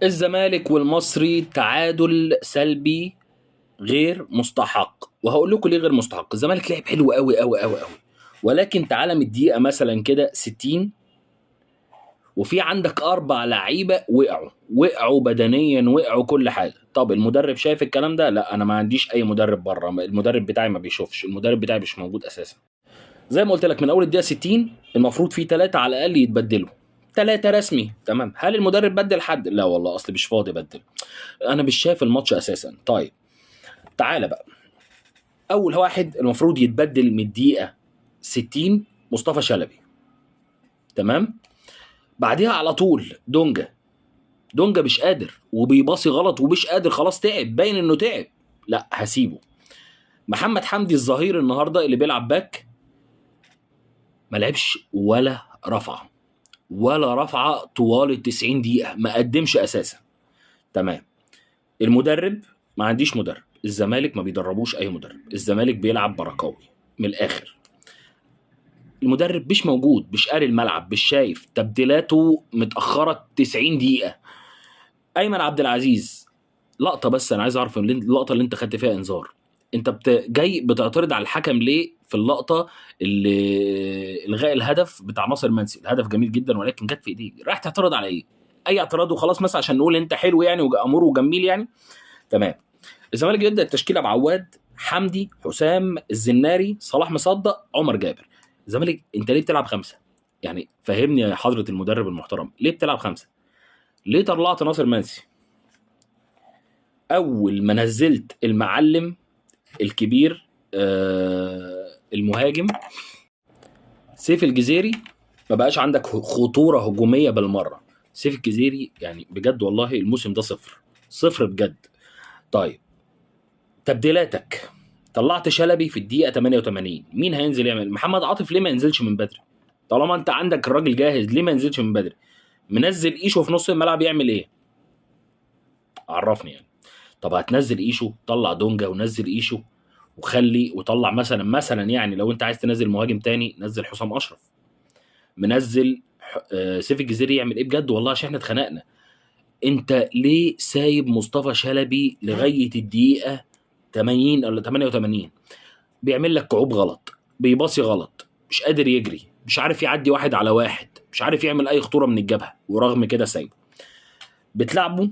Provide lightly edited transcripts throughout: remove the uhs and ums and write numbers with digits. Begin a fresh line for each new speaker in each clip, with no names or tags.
الزمالك والمصري تعادل سلبي غير مستحق، وهقول لكم ليه غير مستحق. الزمالك لعب حلو قوي قوي قوي قوي، ولكن تعالى من الدقيقة مثلا كده 60 وفي عندك 4 لعيبة وقعوا بدنيا، وقعوا كل حاجة. طب المدرب شايف الكلام ده؟ لا، انا ما عنديش اي مدرب بره، المدرب بتاعي ما بيشوفش، المدرب بتاعي مش موجود اساسا. زي ما قلت لك من اول الدقيقة 60 المفروض في 3 على الاقل يتبدلوا، 3 رسمي، تمام. هل المدرب بدل حد؟ لا والله، اصل مش فاضي بدل، انا مش شايف الماتش اساسا. طيب تعالى بقى، اول واحد المفروض يتبدل من الدقيقة 60 مصطفى شلبي، تمام. بعديها على طول دونجا، دونجا مش قادر وبيباصي غلط ومش قادر، خلاص تعب، باين انه تعب، لا هسيبه. محمد حمدي الظهير النهارده اللي بيلعب باك ما لعبش ولا رفعه، ولا رفعه طوال ال 90 دقيقة، ما قدمش اساسا، تمام. المدرب ما عنديش مدرب، الزمالك ما بيدربوش اي مدرب، الزمالك بيلعب بركاوي من الاخر. المدرب مش موجود، مش قاري الملعب، مش شايف، تبديلاته متاخرة 90 دقيقة. ايمن عبد العزيز لقطة، بس انا عايز اعرف اللقطة اللي انت خدت فيها انذار، انت جاي بتعترض على الحكم ليه في اللقطة اللي الغاء الهدف بتاع ناصر منسي؟ الهدف جميل جدا ولكن جت في ايديه، رايح تعترض على ايه؟ اي اعتراض وخلاص مثلا عشان نقول انت حلو يعني وامور وجميل يعني، تمام. الزمالك يبدا التشكيلة بعواد، حمدي، حسام، الزناري، صلاح مصدق، عمر جابر. الزمالك انت ليه بتلعب 5؟ يعني فهمني يا حضره المدرب المحترم، ليه بتلعب 5؟ ليه طلعت ناصر منسي؟ اول ما نزلت المعلم الكبير المهاجم سيف الجزيري ما بقاش عندك خطورة هجومية بالمرة. سيف الجزيري يعني بجد والله الموسم ده صفر صفر بجد. طيب تبديلاتك، طلعت شلبي في الدقيقة 88، مين هينزل يعمل؟ محمد عاطف ليه ما ينزلش من بدري؟ طالما انت عندك الراجل جاهز ليه ما ينزلش من بدري؟ منزل ايشو في نص الملعب يعمل ايه؟ عرفني يعني. طب هتنزل ايشو، طلع دونجا ونزل ايشو وخلي وطلع مثلا يعني لو انت عايز تنزل مهاجم تاني نزل حسام اشرف. منزل سيف الجزيري يعمل ايه بجد والله؟ عشان احنا اتخنقنا. انت ليه سايب مصطفى شلبي لغاية الدقيقة 80 ولا 88؟ بيعمل لك كعوب غلط، بيباصي غلط، مش قادر يجري، مش عارف يعدي 1 على 1، مش عارف يعمل اي خطورة من الجبهة، ورغم كده سايبه. بتلعبه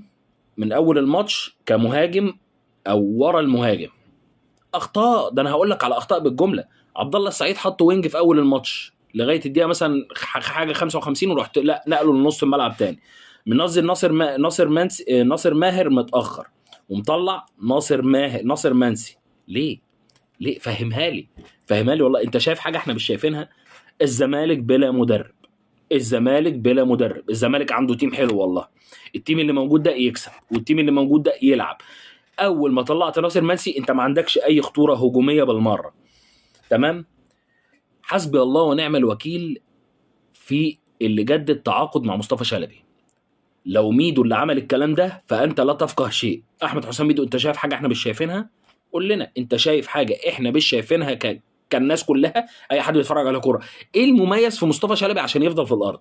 من اول الماتش كمهاجم او ورا المهاجم. اخطاء، ده انا هقول لك على اخطاء بالجملة. عبد الله السعيد حط wing في اول الماتش لغاية الدقيقة مثلا حاجة 55 ورحت لا نقله لنص الملعب تاني. منزل ناصر ماهر متاخر ومطلع ناصر منسي. ليه؟ ليه؟ فهمها لي، فهمها لي والله. انت شايف حاجة احنا مش شايفينها؟ الزمالك بلا مدرب، الزمالك بلا مدرب. الزمالك عنده team حلو والله، ال team اللي موجود ده يكسب وال team اللي موجود ده يلعب. اول ما طلعت ناصر منسي انت ما عندكش اي خطورة هجومية بالمرة، تمام. حسبي الله ونعم الوكيل في اللي جدد تعاقد مع مصطفى شلبي. لو ميدو اللي عمل الكلام ده فانت لا تفقه شيء. احمد حسام ميدو، انت شايف حاجة احنا مش شايفينها؟ قول لنا انت شايف حاجة احنا مش شايفينها كالناس كلها، اي حد بيتفرج على كورة. ايه المميز في مصطفى شلبي عشان يفضل في الارض؟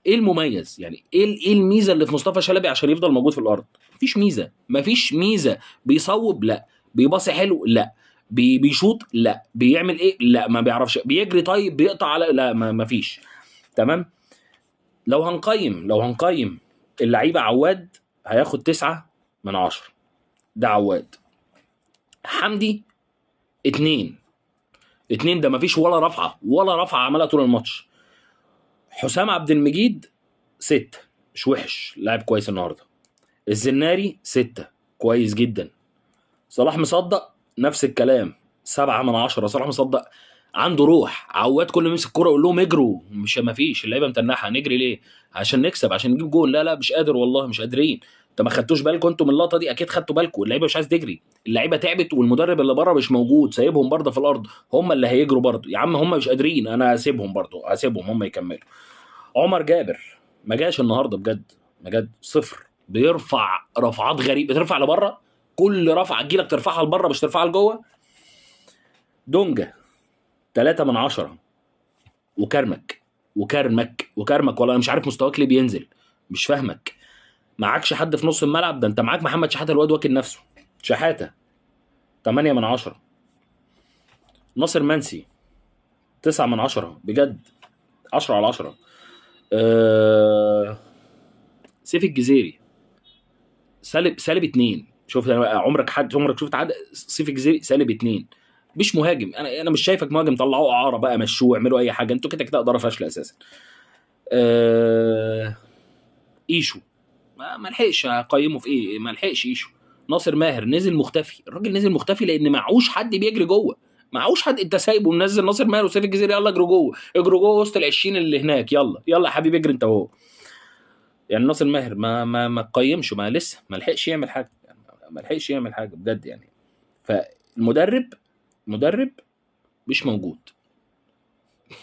ايه المميز يعني؟ ايه الميزة اللي في مصطفى شلبي عشان يفضل موجود في الارض؟ مفيش ميزة، مفيش ميزة. بيصوب؟ لا. بيباصي حلو؟ لا. بيشوط؟ لا. بيعمل ايه؟ لا، ما بيعرفش. بيجري؟ طيب. بيقطع على؟ لا، ما فيش، تمام. لو هنقيم اللعيبة، عواد هياخد 9 من 10، ده عواد. حمدي 2، ده مفيش ولا رفعه، ولا رفعه عملها طول الماتش. حسام عبد المجيد 6، مش وحش، لاعب كويس النهارده. الزناري 6، كويس جدا. صلاح مصدق نفس الكلام، 7 من 10. صلاح مصدق عنده روح. عواد كل ما يمسك الكورة يقول لهم اجروا، مش مفيش، اللعيبة متنحه، نجري ليه؟ عشان نكسب، عشان نجيب جول. لا لا مش قادر والله، مش قادرين. انت ما خدتوش بالكم انتوا من اللقطة دي؟ اكيد خدتوا بالكم. اللعيبة مش عايز تجري، اللعيبة تعبت، والمدرب اللي بره مش موجود، سايبهم برضه في الارض، هم اللي هيجروا برضه. يا عم هم مش قادرين، انا هسيبهم برضه، هسيبهم هم يكملوا. عمر جابر ما جاش النهارده بجد، بجد صفر. بيرفع رفعات غريبة، بترفع لبره، كل رفعه تجيلك ترفعها لبره مش ترفعها لجوه. دونجا 3 من 10. وكرمك وكرمك وكرمك والله انا مش عارف مستواك ليه بينزل، مش فاهمك. معكش حد في نص الملعب، ده انت معاك محمد شحاته الواد واكل نفسه. شحاته 8 من 10. ناصر منسي 9 من 10 بجد، 10 على 10. سيف الجزيري سالب 2. شوف عمرك شفت عدد سيف الجزيري سالب 2؟ مش مهاجم، انا مش شايفك مهاجم. طلعوه اعاره بقى، مشوه، اعملوا اي حاجة، انتوا كده كده ادارة فاشلة اساسا. ايشو ما لحقش اقيمه في ايه، ما لحقش ايشو. ناصر ماهر نزل مختفي، الراجل نزل مختفي لان معهوش حد بيجري جوه، معهوش حد، انت سايبه منزل ناصر ماهر وسيف الجزيري، يلا اجروا جوه، اجروا جوه وسط ال20 اللي هناك، يلا يلا يا حبيبي اجري انت وهو. يعني ناصر ماهر ما قيمش، ما لسه ما لحقش يعمل حاجة، ما لحقش يعمل حاجة بجد يعني. فالمدرب مدرب مش موجود.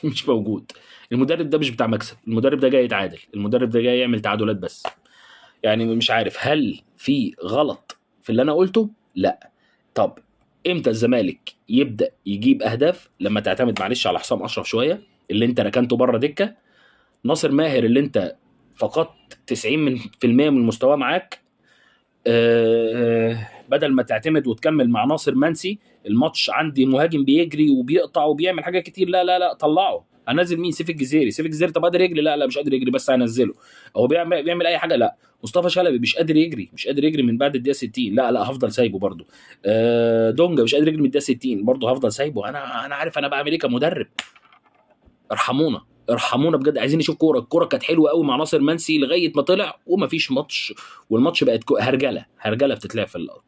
مش موجود. المدرب ده مش بتاع مكسب، المدرب ده جاي يتعادل، المدرب ده جاي يعمل تعادلات بس. يعني مش عارف هل في غلط في اللي انا قلته؟ لا. طب امتى الزمالك يبدا يجيب اهداف؟ لما تعتمد معلش على حسام اشرف شوية اللي انت ركنته بره دكه، ناصر ماهر اللي انت فقدت 90% من مستواه معاك، بدل ما تعتمد وتكمل مع ناصر منسي الماتش، عندي مهاجم بيجري وبيقطع وبيعمل حاجات كتير، لا لا لا طلعه. هنزل مين؟ سيف الجزيري. سيف الجزيري طب قادر يجري؟ لا لا مش قادر يجري، بس هنزله. هو بيعمل اي حاجة؟ لا. مصطفى شلبي مش قادر يجري، مش قادر يجري من بعد الدقيقة 60، لا لا هفضل سايبه برده. دونجا مش قادر يجري من الدقيقة 60 برده، هفضل سايبه. انا عارف انا بعمل ايه كمدرب. ارحمونا، ارحمونا بجد، عايزين نشوف كورة. الكورة كانت حلوة قوي مع ناصر منسي لغاية ما طلع ومفيش ماتش، والماتش بقت هرجله، هرجله بتتلعب في الارض.